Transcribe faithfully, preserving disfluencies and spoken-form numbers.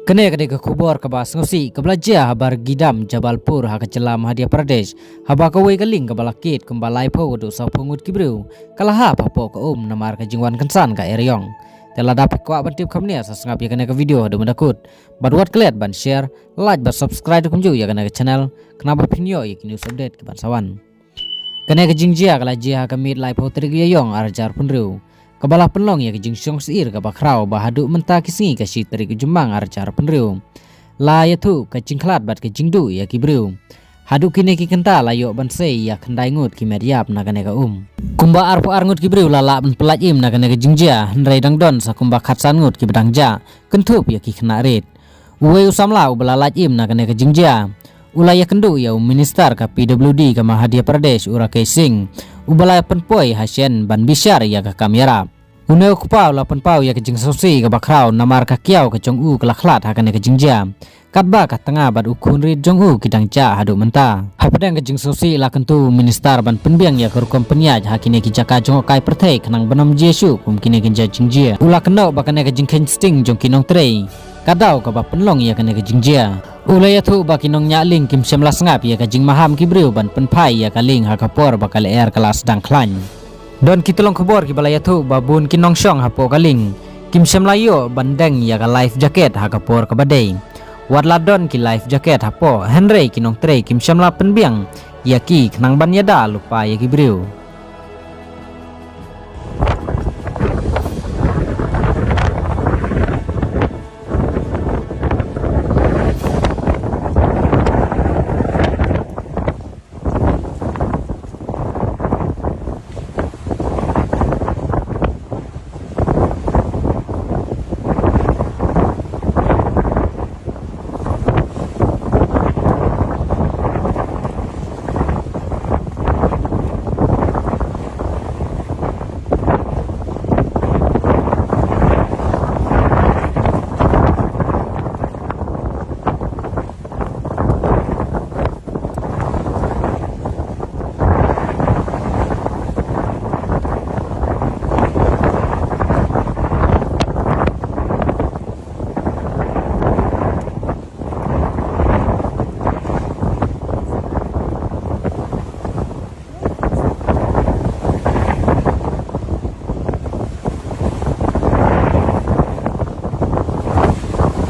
Kane ka dei ka khubor kaba sngewsih kaba la jia ha Bargidam, Jabalpur, ha ka jylla Madhya Pradesh, haba kawei ka lieng kaba la kit kumba laiphew haduh sawphew ngut ki briew ka la hap hapoh ka um namar ka jingwan kynsan ka eriong. Te lada phi kwah ban tip kham bniah, sa sngap ïa kane ka video haduh mynta kut, bad wat klet ban share, like bad subscribe kumjuh ïa kane ka channel, khnang ba phin ïoh ïa ki news update kiban sa wan. Kane ka jingjia ka la jia ha ka miet laiphew tarik Ïaïong arhajar phew hynriew, kaba la pynlong ïa ka jingshong syier kaba khraw ba haduh mynta ki sngi ka shi tarik u Jymmang arhajar phew hynriew, la ïathuh ka jingkhlad bad ka jingduh ïa ki briew. Haduh kine ki kynta la ïoh ban sei ïa khyndai ngut ki met ïap na kane ka um. Kumba arphew ar ngut ki briew la lah ban pyllait im na kane ka jingjia, hynrei dang don sa kumba khatsan ngut kiba dang jah, kynthup ïa ki khynnah rit. Uwei u samla uba la lait im na kane ka jingjia u la ïakynduh ïa u minister ka P W D ka Madhya Pradesh, u Rakesh Singh, uba la pynpoi ha shen ban bishar ïa ka kam ïarap. Une u kpa u la pynpaw ïa ka jingsngewsih kaba khraw namar ka kiaw ka jong u ka la khlad ha kane ka jingjia, katba ka tnga bad u khun rit jong u ki dang jah haduh mynta. Hapdeng ka jingsngewsih la kyntu u minister ban pynbiang ïa ka rukom pynïaid ha kine ki jaka jngohkai pyrthei khnang ban ym jia shuh kum kine ki jingjia. U la kynnoh ba kane ka jingkheiñ sting jong ki nongtrei ka daw kaba pynlong ïa kane ka jingjia. U la ïathuh ba ki nongñiah lieng kim shym la sngap ïa ka jingmaham ki briew ban pynphai ïa ka lieng ha ka por ba ka lyer ka la sdang khlaiñ. Don ki tyllong khubor kiba la ïathuh ba bun ki nongshong hapoh ka lieng kim shym la ïoh ban deng ïa ka life jacket ha ka por kaba dei. Wat la don ki life jacket hapoh, hynrei ki nongtrei kim shym la pynbiang ïa ki khnang ban ïada lypa ïa ki briew.